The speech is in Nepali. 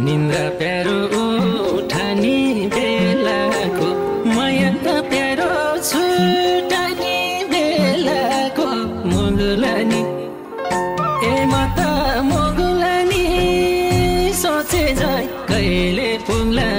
निन्द्रा प्यारो उठानी बेलाको माया त प्यारो छुटानी बेलाको मुगुलानी ए माता मुगुलानी सोचे जाइ कहिले पुग्ला